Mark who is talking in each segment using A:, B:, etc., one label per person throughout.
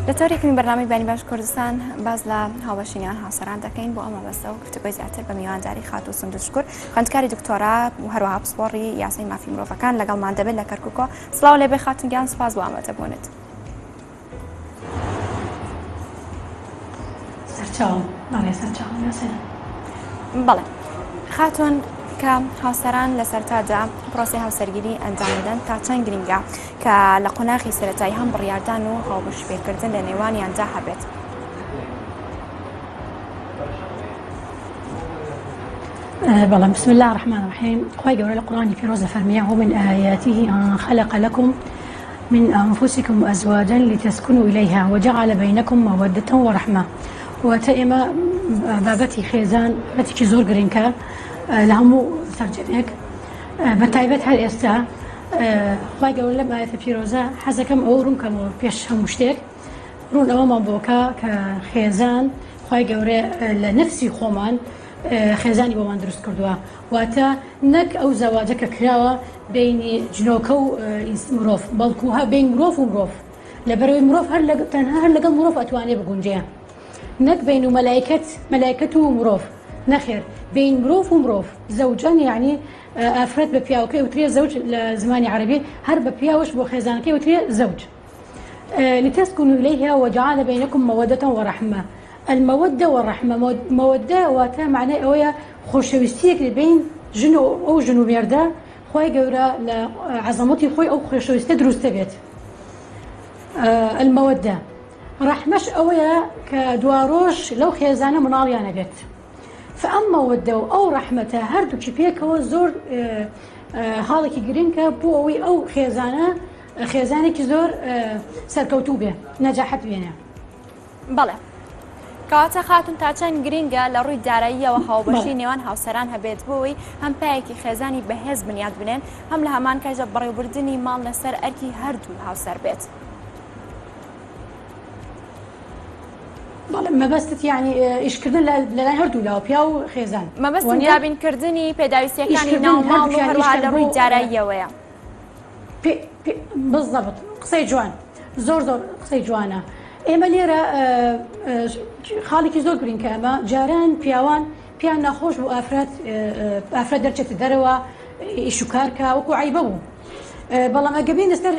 A: لە تەوەرێکمی بەرنامەی بانی باش کوردستان باس لە هاوبەشی نێوان هاوسەران دەکەین بۆ ئەم مەبەستە و گفتوگۆی زیاتر بە میوانداری خاتوو سندوس شکور خوێندکاری دکتۆرا و هەروەها پسپۆڕی یاسای مافی مرۆڤەکان لەگەڵمان دەبێت لە کەرکوکۆ سڵاو لێبێ خاتون گیان سپاس بۆ ئامادەبوونت.
B: سەرچاوم بەڵێ سەرچاوم ناسێنم.
A: بەڵێ خاتون کە هاوسەران لە سەرتادا پرۆسەی هاوسەرگیری ئەنجام دەدەن تا چەند گرنگە کە لە قۆناغی سەرەتایی هەم بڕیاردان و هاوبەشی پێکردن لە نێوانیاندا هەبێت.
B: بەڵام بسم الله الرحمن الرحيم خوای گەورە لە قورآانی پیرۆز دەفەرمێ ومن آياته أن خلق لكم من أنفسكم أزواجا لتسكنوا إليها وجعل بينكم مودة ورحمة واتە ئێمە بابەتی خێزان بابەتێکی زۆر گرنگە لە هەموو سەرجەمێک بە تایبەت هەر ئێستا خوای گەورە لەم ئاەتە پیرۆزە حەزەکەم ئەوە ڕوون کەمەوە پێش هەموو شتێک ڕوون ئەوەمان بۆکە کە خێزان خوای گەورە لە نفسی خۆمان خێزانی بۆمان دروست کردووە واتە نەک ئەو زەواجە کە کراوە بینی جنۆکە و مرۆڤ بەڵکو هە بین مرۆڤ و مرۆڤ لەبەرەوەی مرۆڤ هەر تەنها هەر لەگەڵ مرۆڤ ئەتوانێ بگونجێ نەک بین و مەلایکەت مەلایکەت و مرۆڤ نەخێر بین مرۆڤ و مرۆڤ زەوجەن یعنی ئافرەت بە پیاوەکەی وترێ زەوج لە زمانی عەربی هەر بە پیاوەش بۆ خێزانەکەی وترێ زەوج لتسكنوا إليها وجعل بينكم مودة ورحمة المودة والرحمة مودة واتە معنای ئەوەیە خۆشەویستیەک لە بین ژن و ئەو ژن و مێردە خوای گەورە لە عەزەمەتی خۆی ئەو خۆشەویستە دروستە بێت المودە ڕەحمەش ئەوەیە کە دواڕۆژ لەو خێزانە مناڵیانە بێت فئەم مەوەدە و ئەو ڕەحمەتە هەردووکی پێکەوە زۆر خاڵێکی گرنگە بۆ ئەوەی ئەو خێزانە خێزانێکی زۆر سەرکەوتوو بێ نەجاحەت بێنێ.
A: بەڵێ. کەواتە خاتون تا چەند گرنگە لە ڕووی داراییەوە هاوبەشی نێوان هاوسەران هەبێت بۆ ئەوەی هەم پایەکی خێزانی بەهێز بنیات بنێن هەم لە هەمان کاتدا بەڕێوەبردنی ماڵ لەسەر ئەرکی هەردوو هاوسەر بێت.
B: بەڵێ مەبەستت یعنی ئیشکردن لەلای هەردوو لاوە پیاو و خێزان
A: مەبەستم دابینکردنی پێداویستیەکانی ناو ماڵ و هەروەها لە ڕووی داراییەوەیە.
B: بالضبط قسەی جوان زۆر زۆر قسەی جوانە ئێمە لێرە خاڵێکی زۆر گرنگە ئەمە جاران پیاوان پیان ناخۆش بوو ئافرەت ئافرەت دەرچێتە دەرەوە ئیش و کارکە وەکو عیبە بوو بەڵام ئەگە بینە سەر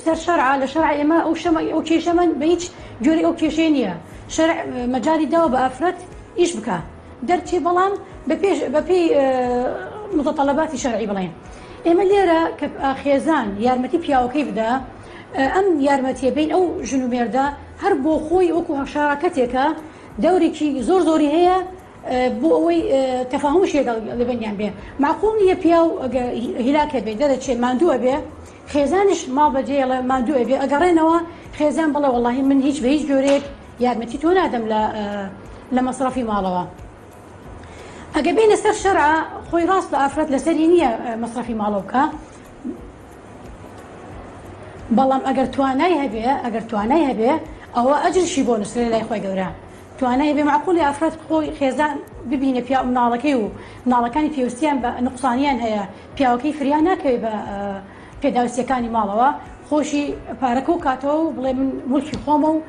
B: سەر شەرع لە شەرع ئێمە ئەو شەمە ئەو کێشەمەن بە هیچ جۆری ئەو کێشەیە نییە شەرع مەجالی داوە بە ئافرەت ئیش بکە دەرچێ بەڵام بە پێش بە پێی متطلباتی شەرعی بڵێن ئێمە لێرە کە خێزان یارمەتی پیاوەکەی بدا ئەم یارمەتیە بین ئەو ژن و مێردە هەر بۆ خۆی وەکو هەشاکەتێکە دەورێکی زۆر زۆری هەیە بۆ ئەوەی تەفاهمش لەگەڵ لەبەنیان بێ معقول نییە پیاو هیلاکە بێ دەرەچێ ماندووە بێ خێزانیش ماڵ بەجێڵە ماندوو ئەبێ ئەگەڕێنەوە خێزان بڵێ وەڵاهی من هیچ بە هیچ جۆرێک یارمەتی تۆ نادەم لە لە مەسرەفی ماڵەوە ئەگە بینە سەر شەرع خۆی ڕاستە ئافرەت لەسەری نییە مەسرەفی ماڵەوە بکە بەڵام ئەگەر توانای هەبێ ئەگەر توانای هەبێ ئەوە ئەجرشی بۆ نووسرێ لای خۆی گەورە توانای هەبێ معقولی ئافرەت خۆی خێزان ببینە پیا مناڵەکەی و مناڵەکانی پێویستیان بە نقصانیان هەیە پیاوەکەی فریا ناکەوێ بە پێداویستیەکانی ماڵەوە خۆشی پارە کۆ کاتەوە و بڵێ من ملکی خۆمە و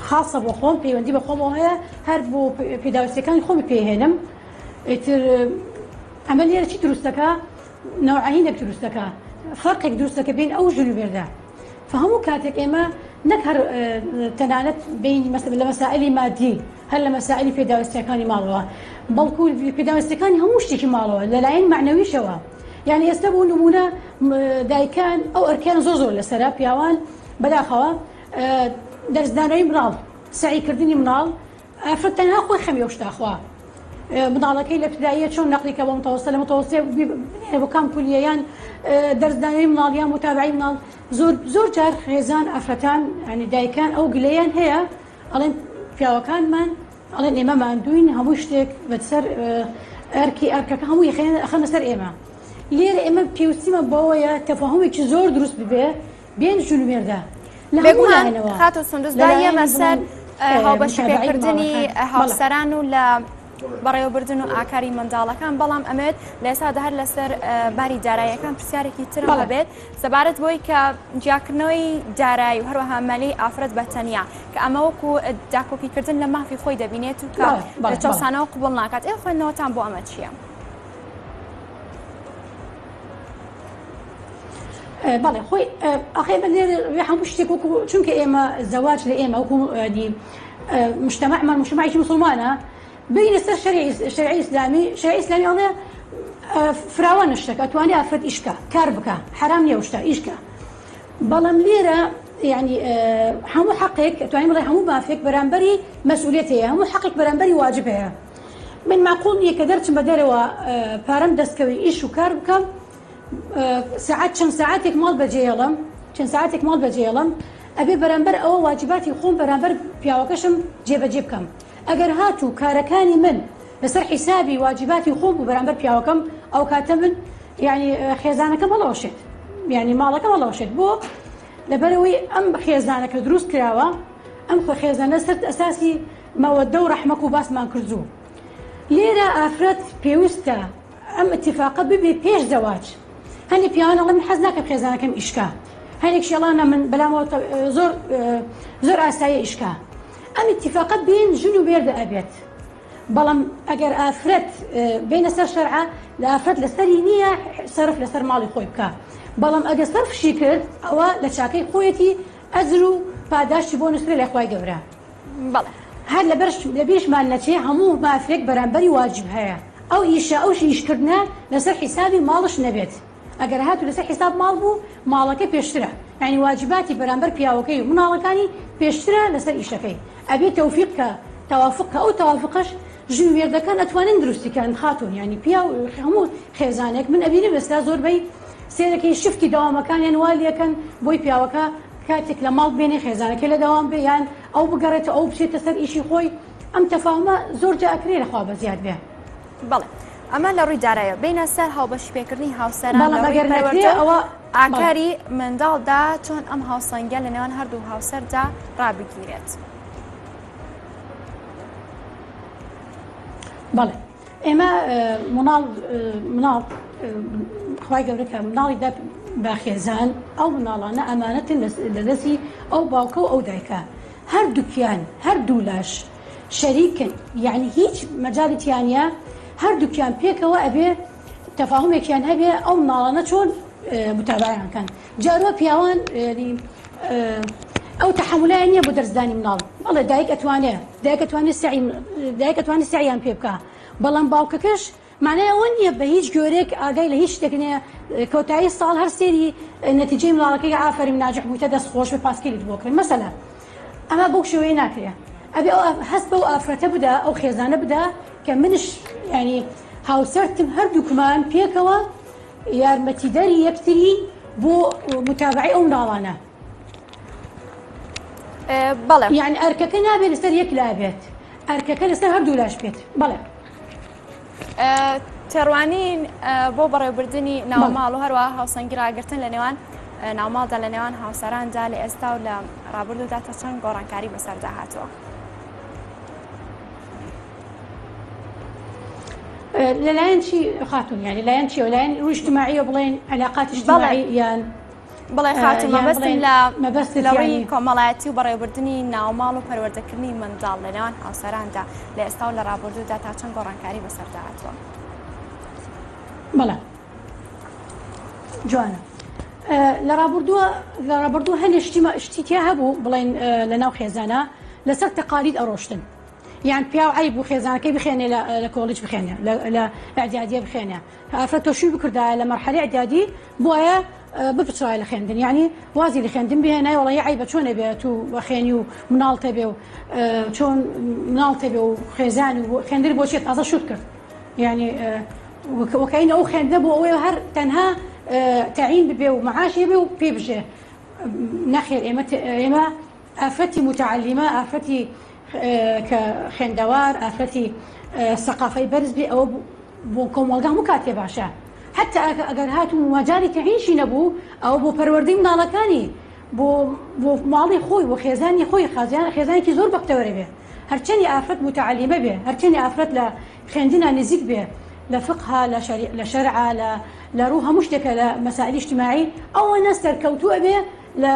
B: خاصە بۆ خۆم پەیوەندی بە خۆمەوە هەیە هەر بۆ پێداویستیەکانی خۆمی پێهێنم ئیتر ئەمە لێرە چی دروستەکە نەوعینێک دروستەکە فەرقێک دروستەکە بین ئەو ژن و مێردە فهەموو کاتێک ئێمە نەک هەر تەنانەت بین لە مەسائلی مادی هەر لە مەسائلی پێداویستیەکانی ماڵەوە بەڵکو پێداویستیەکانی هەموو شتێکی ماڵەوە لەلایەن مەعنەویشەوە یعنی ئێستا بۆ نمونە دایکان ئەو ئەرکیان زۆر زۆر لەسەرە پیاوان بەداخەوە دەرسدانەوەی مناڵ سعیکردنی مناڵ ئافرەت تەنها خۆی خەمی ئەو شتە خوا منداڵەکەی لە ابتدائیە چۆن نەقلی کە بۆ متەوەستە لە متەوەستە بنێرە بۆ کام کولیە یان دەرسدانەوەی مناڵ یان متابعەی مناڵ زۆر زۆر جار خێزان ئافرەتان یعنی دایکان ئەو گلەیان هەیە ئەڵێن پیاوەکانمان ئەڵێن ئێمە ماندووین هەموو شتێک بەسەر ئەرکی ئەرکەکە هەمووی خەنە سەر ئێمە لێرە ئێمە پێویستیمە بەوەیە تەفاهمێکی زۆر دروست ببێ بێن ژن و مێردە لە هەموو
A: بێگومان
B: لایەنەوە
A: خاتوو سندوس
B: لەلایەن
A: با یەمە سەر
B: بڵێن
A: هاوبەشی
B: متابعەی
A: پێکردنی
B: ماڵەکان بەڵێ
A: هاوسەران و لە. بەڕێوەبردن و ئاکاری منداڵەکان، بەڵام ئەمەوێت لە ئێستادا هەر لەسەر باری داراییەکان پرسیارێکی ترم هەبێت سەبارەت بۆی کە جیاکردنەوەی دارایی و هەروەها مەلی ئافرەت بە تەنیا کە ئەمە وەکو داکۆکیکردن لە مافی خۆی دەبینێت و کە لە چەوسانەوە قبوڵ ناکات، ئێوە خوێندنەوەتان بۆ ئەمە چییە؟
B: بەڵێ خۆی ئەخێ بە لێرە هەموو شتێک وەکو چونکە ئێمە زەواج لە ئێمە وەکو مجتمعمان مجتمعێکی مسلمانە بینە سەر شەرعی ئیسلامی شەرعی ئیسلامی ئەڵێ فراوانە شتەکە ئەتوانێ ئافرەت ئیش بکا کار بکا حەرام نییە شتە ئیش کە بەڵام لێرە یعنی هەموو حەقێک ئەتوانین بڵێ هەموو مافێک بەرامبەری مەسئولیەت هەیە هەموو حەقێک بەرامبەری واجب هەیە من معقول نییە کە دەرچم بە دەرەوە پارەم دەستکەوی ئیش و کار بکەم سەعات چەند سەعاتێک ماڵ بەجێهێڵم چەند سەعاتێک ماڵ بەجێهێڵم ئەبێ بەرامبەر ئەوە واجباتی خۆم بەرامبەر پیاوەکەشم جێبەجێ بکەم ئەگەر هاتوو کارەکانی من لەسەر حیسابی واجباتی خۆم بوو بەرامبەر پیاوەکەم ئەو کاتە من یعنی خێزانەکەم هەڵەوەشێت یعنی ماڵەکەم هەڵەوەشێت بۆ لەبەرەوەی ئەم خێزانەکە دروست کراوە ئەم خۆ خێزانە سەر ئەساسی مەوەدە و ڕەحمەک و باسمان کردوو لێرە ئافرەت پێویستە ئەم ئیتیفاقە ببێ پێش زەواج هەنێ پیاوان ئەڵێ من حەز ناکەم خێزانەکەم ئیشکا هەنێکشی ئەڵانە من بەلامەوە زۆر زۆر ئاساییە ئیشکا ئەم ئیتیفاقە بین ژن و مێردە ئەبێت بەڵام ئەگەر ئافرەت بینە سەر شەرعە لە ئافرەت لەسەری نییە سەرف لەسەر ماڵی خۆی بکە بەڵام ئەگەر سەرفشی کرد ئەوە لە چاکەی خۆیەتی ئەجر و پاداشتی بۆ نووسرێ لە خوای گەورە.
A: بەڵێ.
B: هەر لەبەر لەبیرشمان نەچێ هەموو مافێک بەرامبەری واجب هەیە ئەو ئیشە ئەو ئیش کردنە لەسەر حیسابی ماڵش نەبێت ئەگەر هاتوو لەسەر حیساب ماڵ بوو ماڵەکە پێشترە یانی واجباتی بەرامبەر پیاوەکەی و مناڵەکانی پێشترە لەسەر ئیشەکەی ئەبێ تەوفیق کە تەوافق کە ئەو تەوافقەش ژن و مێردەکان ئەتوانن دروستی کەن خاتوون یانی پیاو هەموو خێزانێک من ئەبینم ئێستا زۆربەی سێرەکەی شفتی دەوامەکانیان وا لێکەن بۆی پیاوەکە کاتێک لە ماڵ بێنێ خێزانەکەی لە دەوام بێ یان ئەو بگەڕێتەوە ئەو بچێتە سەر ئیشی خۆی ئەم تەفاهمە زۆر جا ئەکرێ لە خوا بەزیاد بێ.
A: بەڵێ ئەمە لە ڕووی دارایەوە بینە سەر هاوبەشی پێکردنی هاوسەران
B: بەڵام
A: لە ڕووی
B: ئەگەر نەکرێ
A: پەروەردە و
B: ئەوە بەڵێ.
A: ئاکاری منداڵدا چۆن ئەم هاوسەنگیە لە نێوان هەردوو هاوسەردا ڕابگیرێت؟
B: بەڵێ ئێمە مناڵ مناڵ خوای گەورە کە مناڵی دا بە خێزان ئەو مناڵانە ئەمانەتن لە دەستی ئەو باوکە و ئەو دایکە هەردووکیان هەردوو لاش شەریکن یعنی هیچ مەجالی تیانە هەردووکیان پێکەوە ئەبێ تەفاهمێکیان هەبێ ئەو مناڵانە چۆن متابعیان کەن جاروا پیاوان ئەو تەحەمولایان نییە بۆ دەرسدانی مناڵ بەڵێ دایک ئەتوانێ دایک ئەتوانێ سعی دایک ئەتوانێ سعیان پێ بکا بەڵام باوکەکەش معنای ئەوە نییە بە هیچ گۆرێک ئاگای لە هیچ شتێک نییە کۆتایی ساڵ هەر سێری نەتیجەی مناڵەکەی ئافەرین ناجح بوویتە دەست خۆش بێ پاسکیلت بۆ کڕی مەسەلەن ئەمە بەو شێوەیە ناکرێ ئەبێ ئەو هەست بەو ئافرەتە بدا ئەو خێزانە بدا کە منش ینی هاوسەرتم هەردووکمان پێکەوە یارمەتیدەری یەکترین بۆ متابەعەی ئەو مناڵانە.
A: بەڵێ.
B: یانی ئەرکەکە نابێت لەسەر یەک لا بێت ئەرکەکە لەسەر هەردوو لاش بێت بەڵێ.
A: تێڕوانین بۆ بەڕێوبردنی ناوماڵ و هەروە هاوسەنگی ڕاگرتن لە نێوان ناوماڵدا لە نێوان هاوسەراندا لە ئێستا و لە ڕابردوودا تا چەند گۆڕانکاری بەسەردا هاتووە؟
B: لەلایەن چی خاتون یانی لایەن چیەوە لایەن ڕووی اجتماعیەوە بڵێن علاقات اجتماعی یان
A: بڵێ خاتون مەبەستم لە مەبەست لە ڕووی کۆمەڵایەتی و بەڕێوەبردنی ناوماڵ و پەروەردەکردنی منداڵ لە نێوان هاوسەراندا لە ئێستا و لە ڕابردوودا تا چەند گۆڕانکاری بەسەردا هاتووە؟
B: بەڵێ جوانە لە ڕابردووە لە ڕابردوو هەندێک شتی شتی تیا هەبوو بڵێن لە ناو خێزانە لەسەر تەقالید ئەڕۆشتن یان پیاو عەیب بوو خێزانەکەی بخێنێ لە کۆڵیج بخێنێ لە ئەعدادیە بخێنێ ئافرەت تۆ شووی بکردایە لە مەرحەلەی ئەعدادی بواە بپچڕایە لە خوێندن یعنی وازی لە خوێندن بهێنای وەڵی عەیبە چۆن ئەبێ تو بەخێنی و مناڵ تەبێ و چۆن مناڵ تەبێ و خێزان و خوێندن بۆ چیە تازە شوت کرد یعنی وەکەین ئەو خوێندنە بۆ ئەوەیە هەر تەنها تەعین ببێ و معاشی بێ و پێ بژێ نەخێر ئێمە ئێمە ئافرەتی موتەعەلیمە، ئافرەتی کە خوێندەوار، ئافرەتی سەقافەی بەرز بێ ئەوە بۆ کۆمەڵگا هەموو کاتێ باشە. حەتا ئەگەر هاتوو مەجالی تەعینشی نەبوو ئەوە بۆ پەروەردەی مناڵەکانی. بۆ بۆ ماڵی خۆی بۆ خێزانی خۆی خازیان خێزانێکی زۆر بەختەوەرە بێ هەرچەنی ئافرەت متعلیمە بێ هەرچەنی ئافرەت لە خوێندنا نزیک بێ لە فقها لە شەری لە شەرعا لە لە ڕوو هەموو شتێکە لە مەسائلی اجتماعی ئەوەنە سەرکەوتوو ئەبێ لە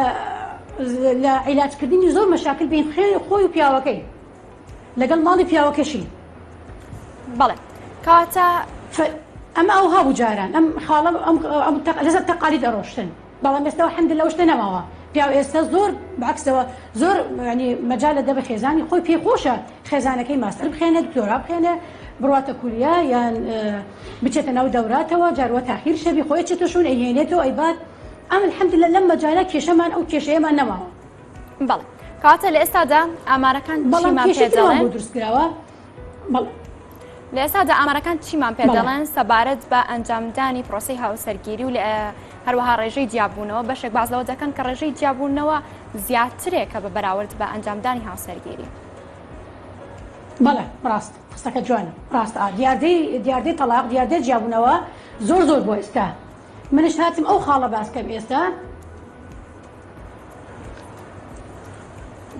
B: لە عیلاجکردنی زۆر مەشاکل بین خۆی و پیاوەکەی لەگەڵ ماڵی پیاوەکەشی.
A: بەڵێ کەواتە
B: ئەمە ئەوها بوو جاران ئەم خاڵە ئەم ئەم لەسەر تەقالید ئەڕۆشتن بەڵام ئێستا الحمدلله ئەو شتە نەماوە پیاو ئێستا زۆر بەعکسەوە زۆر ینی مەجال لە دەبە خێزانی خۆی پێی خۆشە خێزانەکەی ماستەر بخێنێ دکتۆرا بخێنێ بڕاتە کولیە یان بچێتە ناو دەوراتەوە جاروە تاخیر شەبی خۆی چێتە شوون ئەیهێنێتەوە ئەیبات ئەم الحمدلله لەم مەجالە کێشەمان ئەو کێشەیەمان نەماوە.
A: بەڵێ کەواتە لە ئێستادا ئامارەکان
B: بەڵام
A: چیمان پێ
B: کێشەی ترمان
A: دەڵێن؟
B: بۆ دروست کراوە بەڵێ
A: لە ئێستادا ئامارەکان چیمان پێ
B: بەڵێ.
A: دەڵێن سەبارەت بە ئەنجامدانی پرۆسەی هاوسەرگیری و لە هەروەها ڕێژەی جیابوونەوە بەشێک باس لەوە دەکەن کە ڕێژەی جیابوونەوە زیاترێکە بە بەراورد بە ئەنجامدانی هاوسەرگیری.
B: بەڵێ ڕاست قسەکە جوانە ڕاست ئا دیاردەی دیاردەی تەڵاق دیاردەی جیابوونەوە زۆر زۆر بۆ ئێستا منش هاتم ئەو خاڵە باس کەم ئێستا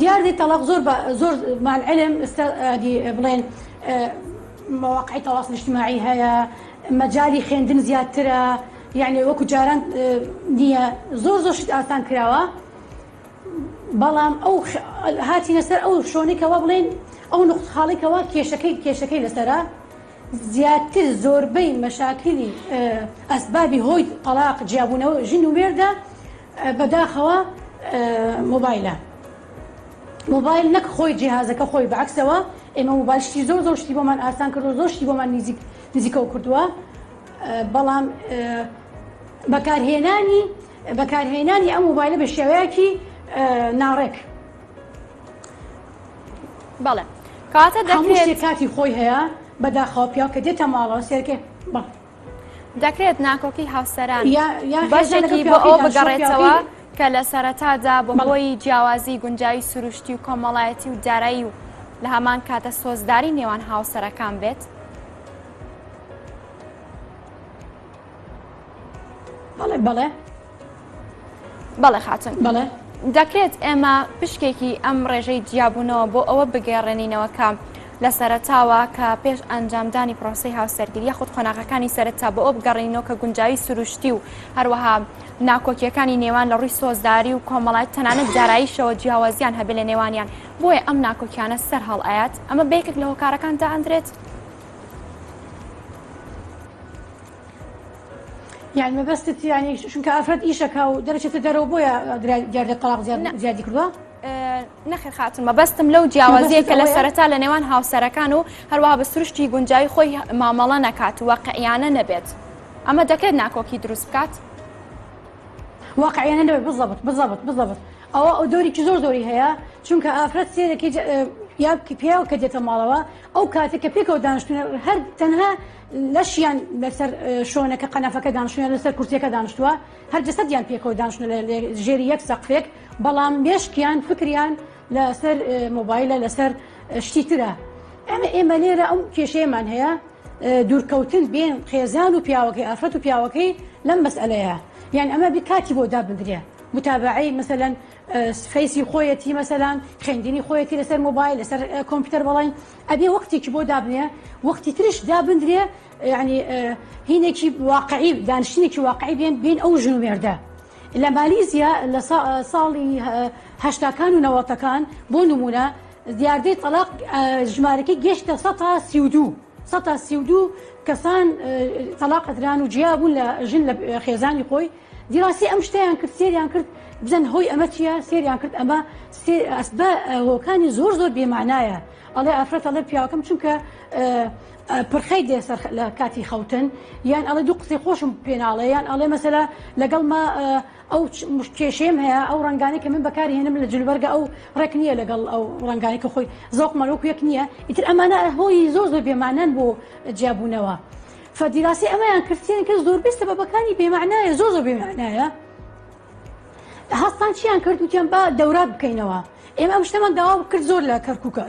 B: دیاردەی تەڵاق زۆر بە زۆر مع العلم ئێستا دی بڵێن مواقعی تواصل اجتماعی هەیە مەجالی خوێندن زیاترە یعنی وەکو جاران نییە زۆر زۆر شت ئاسان کراوە بەڵام ئەو هاتینە سەر ئەو شۆنێکەوە بڵێن ئەو نقط خاڵێکەوە کێشەکەی کێشەکەی لەسەرە زیاتر زۆربەی مەشاکلی ئەسبابی هۆی تەڵاق جیابوونەوە ژن و مێردە بەداخەوە مۆبایلە مۆبایل نەک خۆی جیهازەکە خۆی بەعکسەوە ئێمە مۆبایل شتی زۆر زۆر شتی بۆمان ئاسان کردو زۆر شتی بۆمان نزیک نزیکەوە کردووە بەڵام بەکارهێنانی بەکارهێنانی ئەم مۆبایلە بە شێوەیەکی ناڕێک
A: بەڵێ کەواتە
B: هەموو
A: دەکرێت
B: شتێک کاتی خۆی هەیە بەداخەوە پیاو کە دێتە ماڵەوە سێرکێ بەڵێ
A: دەکرێت ناکۆکی هاوسەران
B: یا یا خێزانەکە
A: بەشێکی بۆ
B: پیاوەکەی
A: ئەوە
B: دانیشتووە
A: بگەڕێتەوە
B: پیاوەکەی
A: کە لە سەرەتادا
B: بەڵێ
A: بەهۆی جیاوازی گونجاوی سروشتی و کۆمەڵایەتی و دارایی و لە هەمان کاتە سۆزداری نێوان هاوسەرەکان بێت.
B: بەڵێ بەڵێ
A: بەڵێ خاتون.
B: بەڵێ.
A: دەکرێت ئێمە پشکێکی ئەم ڕێژەی جیابوونەوە بۆ ئەوە بگەڕێنینەوە کە لە سەرەتاوە کە پێش ئەنجامدانی پرۆسەی هاوسەرگیری یاخود قۆناغەکانی سەرەتا بۆ ئەوە بگەڕێنینەوە کە گونجاوی سروشتی و هەروەها ناکۆکیەکانی نێوان لە ڕووی سۆزداری و کۆمەڵایەتی تەنانەت داراییشەوە جیاوازیان هەبێت لە نێوانیان بۆیە ئەم ناکۆکیانە سەر هەڵئەیات ئەمە بە یەکێک لە هۆکارەکان دائەندرێت؟
B: یانی مەبەستت یانی چونکە ئافرەت ئیشەکا و دەرەچێتە دەرەوە بۆیە دیاردە تەڵاق زیادی کردووە؟
A: نەخێر خاتون مەبەستم لەو جیاوازیە کە لە سەرەتا لە نێوان هاوسەرەکان و هەروەها بە سروشتی گونجاوی خۆی مامەڵە نەکات و واقعیانە نەبێت ئەمە دەکرێت ناکۆکی دروست بکات؟
B: واقعیانە نەبێت بزەبت بزەبت بزەبت ئەوە ئەو دۆرێکی زۆر زۆری هەیە چونکە ئافرەت سێرەکی یا پیاو کە دێتە ماڵەوە ئەو کاتێک کە پێکەوە دانیشتون هەر تەنها لەشیان لەسەر شۆنەکە قەنەفەکە دانیشتوون یان لەسەر کورسیەکە دانیشتووە هەر جەسەدیان پێکەوە دانیشتوون لە ژێری یەک سەقفێک بەڵام مێشکیان فکریان لەسەر مۆبایلە لەسەر شتی ترە ئەمە ئێمە لێرە ئەم کێشەیەمان هەیە دوورکەوتن بێن خێزان و پیاوەکەی ئافرەت و پیاوەکەی لەم مەسئلەیە یان ئەمە بی کاتی بۆ دابندرێ متابعەی مەسەلەن فەیسی خۆیەتی مەسەلەن خوێندنی خۆیەتی لەسەر مۆبایل لەسەر کۆمپیوتەر بەڵین ئەبێ وەختێکی بۆ دابنێ وەختی تریش دابندرێ یعنی هینێکی واقعی دانیشتنێکی واقعی بێن بین ئەو ژن و مێردە لە مالیزیا لە ساڵی هەشتاکان و نەوەتەکان بۆ نمونە دیاردەی تەلاق ژمارەکەی گەشتە 132 132 کەسان تەلاق ئەدران و جیا بوون لە ژن لە خێزانی خۆی دیراسی ئەم شتیان کرد سێریان کرد بزن هۆی ئەمە چییە سێریان کرد ئەمە ئەسبا هۆکانی زۆر زۆر بێمانایە ئەڵێ ئافرەت ئەڵێ پیاوەکەم چونکە پرخەی دێ سەر لە کاتی خەوتن یان ئەڵێ دوو قسەی خۆشم پێناڵێ یان ئەڵێ مەسەلا لەگەڵ ما ئەو کێشەیەم هەیە ئەو ڕەنگانەی کە من بەکاری هێنم لە جلوبەرگە ئەو ڕێک نییە لەگەڵ ئەو ڕەنگانەی کە خۆی زەوقمان وەکو یەک نییە ئیتر ئەمانە هۆی زۆر زۆر بێمانان بۆ جیابوونەوە فدیراسی ئەمەیان کردیان کە زۆربەی سەبەبەکانی بێمانایە زۆر زۆر بێمانایە هەستان چیان کرد وتیان با دەورات بکەینەوە. ئێمە ئەم شتەمان داوا کرد زۆر لە کەرکووکە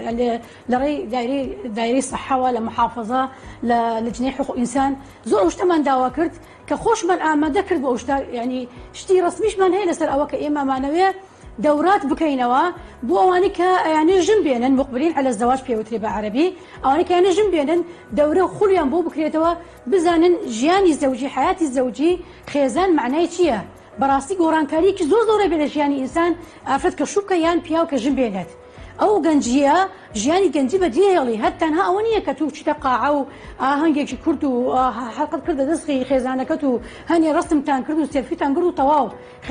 B: لە ڕێی دایرەی دایرەی سەحەوە لە محافظە لە لجنەی حقوق ئینسان زۆر ئەو شتەمان داوا کرد کە خۆشمان ئامادە کرد بۆ ئەو شتە یعنی شتی ڕەسمیشمان هەیە لەسەر ئەوە کە ئێمە مانەوێ دەورات بکەینەوە بۆ ئەوانەی کە ئەیانێ ژن بێنن مقبلین علی الزواج پێ وترێ بە عەرەبی ئەوانەی کە ئەیانێ ژن بێنن دەورە خولیان بۆ بکرێتەوە بزانن ژیانی زەوجی حەیاتی زەوجی خێزان مەعنای چییە بەڕاستی گۆڕانکاریەکی زۆر زۆر بێ لە ژیانی ئینسان ئافرەت کە شوو بکە یان پیاو کە ژن بێنێت ئەو گەنجیە ژیانی گەنجی بە جێهێڵی هەر تەنها ئەوە نییە کە تو چیتە قاعە و ئاهەنگێکی کورت و حەقت کردە دەستی خێزانەکەت و هەنێ ڕەسمتان کرد و سێلفیتان گرت و تەواو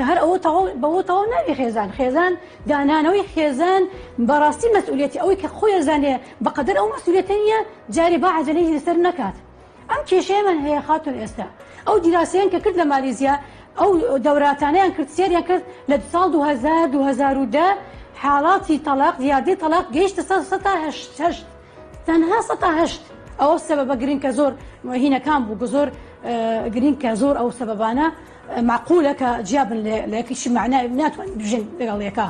B: هەر ئەوە تەواو بەوە تەواو نابێ خێزان خێزان دانانەوەی خێزان بەڕاستی مەسئولیەتی ئەوەی کە خۆی ئەزانێ بەقەدەر ئەو مەسئولیەتە نییە جارێ با عەجەلەی لەسەر نەکات ئەم کێشەیەمان هەیە خاتون ئێستا ئەو دیراسەیان کە کرد لە مالیزیا ئەو دەوراتانیان کرد سێریان کرد لە ساڵ 2000 2010 حاڵاتی تەلاق دیاردەی تەلاق گەیشتە 108 تەنها 108 ئەوە سەبەبە گرنگ کە زۆر هینەکان بوو زۆر گرنگ کە زۆر ئەو سەبەبانە مەعقولە کە جیا بن لە یەکیشی مەعنای ناتوانین بژین لەگەڵ یەکا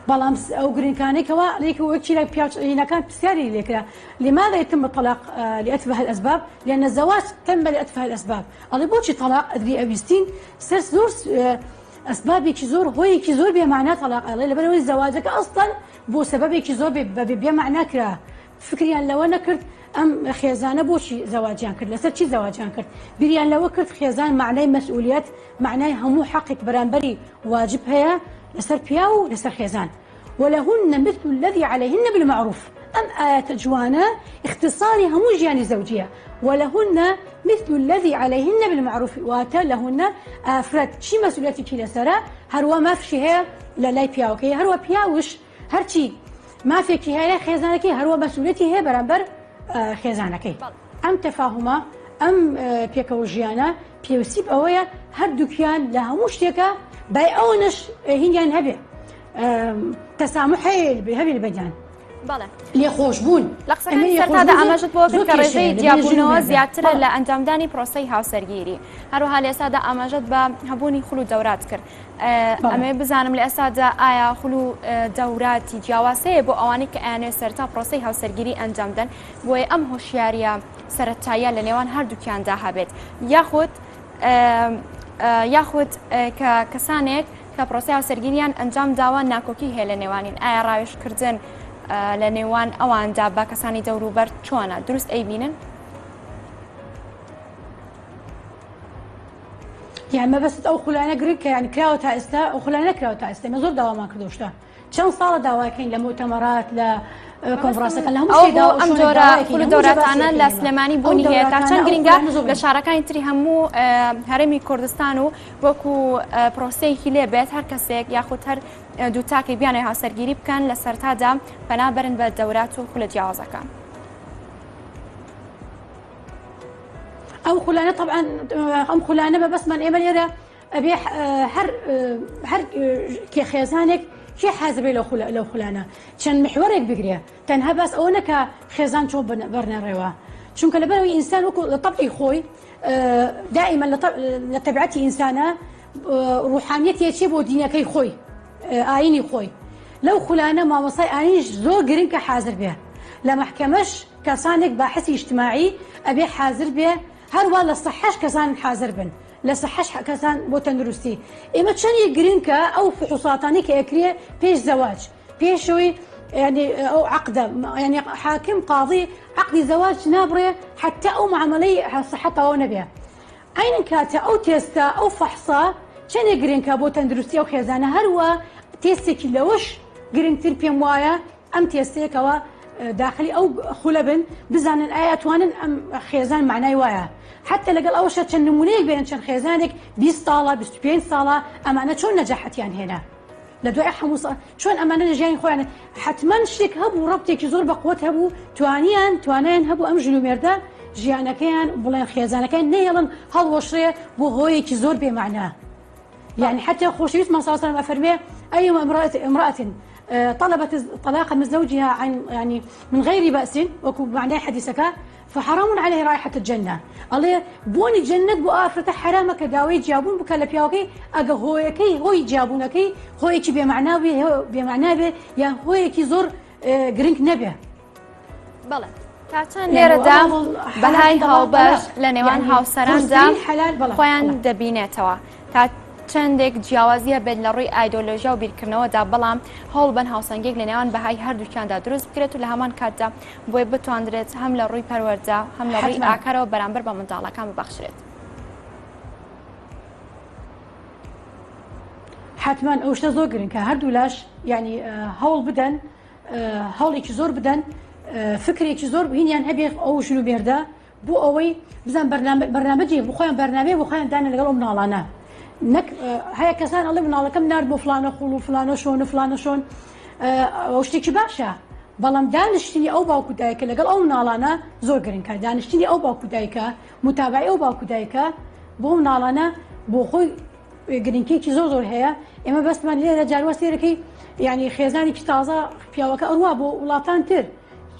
B: بەڵام ئەو گرنکانەی کەوا لێک وەکی لە پیاوچینەکان پرسیاری لێکرا لماذا يتم الطلاق لأتفه الأسباب لأن الزواج تم لأتفه الأسباب ئەڵێ بۆچی طلاق ئەدری ئەویستین سەر زۆر ئەسبابێکی زۆر هۆیەکی زۆر بێ مەعنا طلاق ئەڵێ لەبەرئەوەی زەواجەکە ئەسڵەن بۆ سەبەبێکی زۆر بێ مەعنا کرا فکریان لەوە نەکرد ئەم خێزانە بۆچی زەواجیان کرد، لەسەر چی زەواجیان کرد، بیریان لەوە کرد خێزان مەعنای مەسئولیەت، مەعنای هەموو حەقێک بەرامبەری واجب هەیە لەسەر پیاو و لەسەر خێزان، ولهن مثل الذی علیهن بالمعروف، ئەم ئایەتە جوانە ئیختصاری هەموو ژیانی زەوجیە، ولهن مثل الذی علیهن بالمعروف، واتە لهن ئافرەت چی مەسئولیەتێکی لەسەرە هەروا مافشی هەیە لە لای پیاوەکەی، هەروا پیاوش هەرچی مافێکی هەیە لای خێزانەکەی هەروە مەسئولیەتی هەیە بەرامبەر خێزانەکەی ئەم تەفاهمە ئەم پێکەوە ژیانە پێویستی ئەوەیە هەردووکیان لە هەموو شتێکە بای ئەوەنەش هینیان هەبێ تەسامح هەیە هەبێ بەدیان
A: بەڵێ
B: لێخۆشبوون
A: لە قسەکانی سەرتادا ئاماژەت بۆ کرد کە ڕێژەی جیابوونەوە زیاترە لە ئەنجامدانی پرۆسەی هاوسەرگیری هەروەها لە ئێستادا ئاماژەت بە هەبوونی خول و دەورات کرد ئەمەوێ بزانم لە ئێستادا ئایا خول و دەوراتی جیاواز هەیە بۆ ئەوانەی کە ئەیانەوێت سەرەتا پرۆسەی هاوسەرگیری ئەنجام بدەن بۆیە ئەم هۆشیاریە سەرەتاییە لە نێوان هەردووکیاندا هەبێت یاخود یاخود کە کەسانێک کە پرۆسەی هاوسەرگیریان ئەنجام داوە ناکۆکی هەیە لە نێوانین ئایا ڕاوێژکردن لە نێوان ئەواندا بە کەسانی دەوروبەر چۆنە دروست ئەیبینن؟
B: یان مەبەست ئەو خولانە گرنگ کە یان کراوە تا ئێستا ئەو خولانە نەکراوە تا ئێستا ئێمە زۆر داوامان کردو شتە چەند ساڵە داواکەین لە موتەمەرات لە کۆنفرانسەکان لە هەموو
A: ئەو
B: شتێک داوا
A: ئەم
B: شوێنێک
A: جۆرە
B: داواکەین
A: خول و
B: هەموو
A: دەوراتانە
B: جێباسیەکەین
A: لە
B: ئێمە
A: سلێمانی
B: ئەو
A: بوونی هەیە تا
B: دەوراتانە
A: چەند
B: ئەو
A: گرنگە
B: خولانە زۆر
A: لە شارەکانی تری هەموو هەرێمی کوردستان و وەکو پرۆسەیەکی لێ بێت هەر کەسێک یاخود هەر دوو تاکێک بیانەوێ هاوسەرگیری بکەن لە سەرتادا پەنا بەرن بە دەورات و خولە جیاوازەکان.
B: ئەو خولانە طبعا ئەم خولانە مەبەستمان ئێمە لێرە ئەبێ هەر هەر کێ خێزانێک کێ حازبێ لەو خولە لەو خولانە چەند محوەرێک بگرێ تەنها باس ئەوە نەکا خێزان چۆن بەرنەڕێوە چونکە لەبەرەوەی ئینسان وەکو لە طبعی خۆی دائما لە تەبعەتی ئینسانە ڕوحانیەتی چێ بۆ دینەکەی خۆی ئاینی خۆی لەو خولانە مامۆستای ئاینیش زۆر گرنگ کە حازر بێ لە مەحکەمەش کەسانێک باحسی ئیجتماعی ئەبێ حازر بێ هەروا لە سەحەش کەسان حازر بن لە سەحەش کەسان بۆ تەندروستی ئێمە چەندی گرنکە ئەو فحوساتانەی کە ئەکرێ پێش زەواج پێشەوەی یعنی ئەو عقدە یعنی حاکم قاضی عقدی زەواج نابڕێ حتا ئەو معاملەی سەحە تەواو نەبێ عەینەن کاتە ئەو تێستە ئەو فەحسە چەنێک گرنکە بۆ تەندروستی ئەو خێزانە هەروا تێستێکی لەوەش گرنگتر پێم وایە ئەم تێستەیە کەوا داخلی ئەو خولە بن بزانن ئایا ئەتوانن ئەم خێزان معنای وایە حتی لەگەڵ ئەوەشە چەند نمونەیەک بێنن چەند خێزانێک 20 ساڵە 25 ساڵە ئەمانە چۆن نەجاحەتیان هێنا لە دوای هەموو سا چۆن ئەمانە لە ژیانی خۆیان حتمما شتێک هەبوو ڕەبتێکی زۆر بە قوت هەبوو توانیان توانایان هەبوو ئەم ژن و مێردە ژیانەکەیان بڵێن خێزانەکەیان نەهێڵن هەڵوەشرێ بۆ هۆیەکی زۆر بێمەعنا یعنی حتى خۆشەویستمان صلی الله علیه و سلم ئەفەرمێ أيما امرأة امرأة. طلبت الطلاق من زوجها عن يعني من غير بأس وەکو معنای حەدیسەکە فحرام عليه رائحة الجنە ئەڵێ بۆنی جەنەت بۆ ئافرەتە حەرامە کە داوای جیابوون بکە لە پیاوەکەی ئەگە هۆیەکەی هۆی جیابوونەکەی هۆیەکی بێمەعنا بێ بێمەعنا بێ یان هۆیەکی زۆر گرنگ نەبێ.
A: بەڵێ تا چەند لێرەدا بەهای هاوبەش لە نێوان هاوسەراندا خۆیان دەبینێتەوە تا چەندێک جیاوازیە بێت لە ڕووی ئایدۆلۆژیا و بیرکردنەوەدا بەڵام هەوڵ بن هاوسەنگێک لە نێوان بەهای هەردووکیاندا دروست بکرێت و لە هەمان کاتدا بۆی بتواندرێت هەم لە ڕووی پەروەردە هەم لە ڕووی ئاکارەوە بەرامبەر بە منداڵەکان ببەخشرێت.
B: حتمما ئەو شتە زۆر گرنگە هەردوو لاش یعنی هەوڵ بدەن هەوڵێکی زۆر بدەن فکرێکی زۆر هینیان هەبێ ئەو ژن و مێردە بۆ ئەوەی بزان بەرنامەجی بخۆیان بەرنامەیە بۆ خۆیان دانە لەگەڵ ئەو مناڵانە نەک هەیە کەسان ئەڵێ مناڵەکەم نارد بۆ فلانە خوڵ و فلانە شۆن و فلانە شۆن ئەو شتێکی باشە بەڵام دانیشتنی ئەو باوک و دایکە لەگەڵ ئەو مناڵانە زۆر گرنگە دانیشتنی ئەو باوک و دایکە متابعی ئەو باوک و دایکە بۆ مناڵانە بۆ خۆی گرنگیەکی زۆر زۆر هەیە ئێمە بەستمان لێرە جاروا سێرەکەی یعنی خێزانێکی تازە پیاوەکە ئەڕوا بۆ وڵاتان تر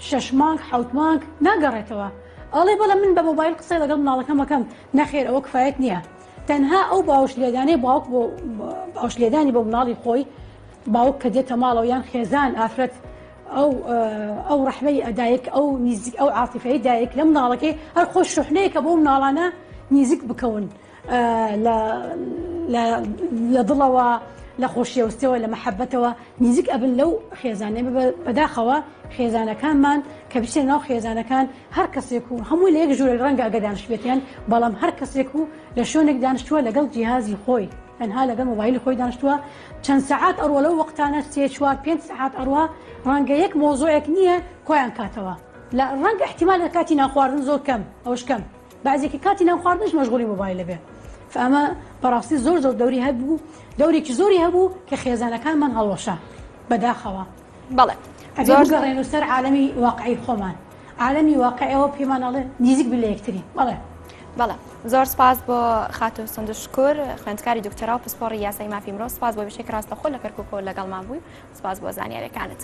B: شەش مانگ حەوت مانگ ناگەڕێتەوە ئەڵێ بەڵێ من بە مۆبایل قسەی لەگەڵ مناڵەکەم ئەکەم نەخێر ئەوە کفایەت نییە تەنها ئەو باوش لێدانەی باوک بۆ باوش لێدانی بۆ مناڵی خۆی باوک کە دێتە ماڵەوە یان خێزان ئافرەت ئەو ئەو ڕەحمەی دایک ئەو نیزیک ئەو عاتیفەی دایک لە مناڵەکەی هەر خۆش شوحنەیەکە بۆ مناڵانە نیزیک بکەون لە دڵەوە لە خۆشیەوستەوە لە مەحەبەتەوە نیزیک ئەبن لەو خێزانە بەداخەوە خێزانەکانمان کە بچێ ناو خێزانەکان هەر کەسێک و هەمووی لە یەک ژوورێک ڕەنگە ئەگە دانیشتبێتیان بەڵام هەر کەسێک و لە شوێنێک دانیشتووە لەگەڵ جیهازی خۆی تەنها لەگەڵ مۆبایلی خۆی دانیشتووە چەند سەعات ئەڕوە لەو وەختانە سێ چوار پێنج سەعات ئەڕوا ڕەنگە یەک مۆزۆعێک نییە کۆیان کاتەوە لە ڕەنگە احتیمال لە کاتی نانخواردن زۆر کەم ئەوش کەم بەعزێکی کاتی نان خواردنش مەشغولی مۆبایلە بێ فئەمە بەڕاستی زۆر زۆر دەوری هەبوو دەورێکی زۆری هەبوو کە خێزانەکانمان هەڵوەشا بەداخەوە
A: بەڵێ
B: زۆر گەڕێن و سەر عالەمی واقعی خۆمان عالەمی واقعەوە پێمان ئەڵێ نیزیک بن لە یەکتری بەڵێ
A: بەڵێ زۆر سپاس بۆ خاتوو سندوس شکور خوێندکاری دکتۆرا و پسپۆڕی یاسای مافی مرۆڤ سپاس بۆ بەشێک ڕاستەخۆ لە کەرکووکەوە لەگەڵمان بووی سپاس بۆ زانیاریەکانت.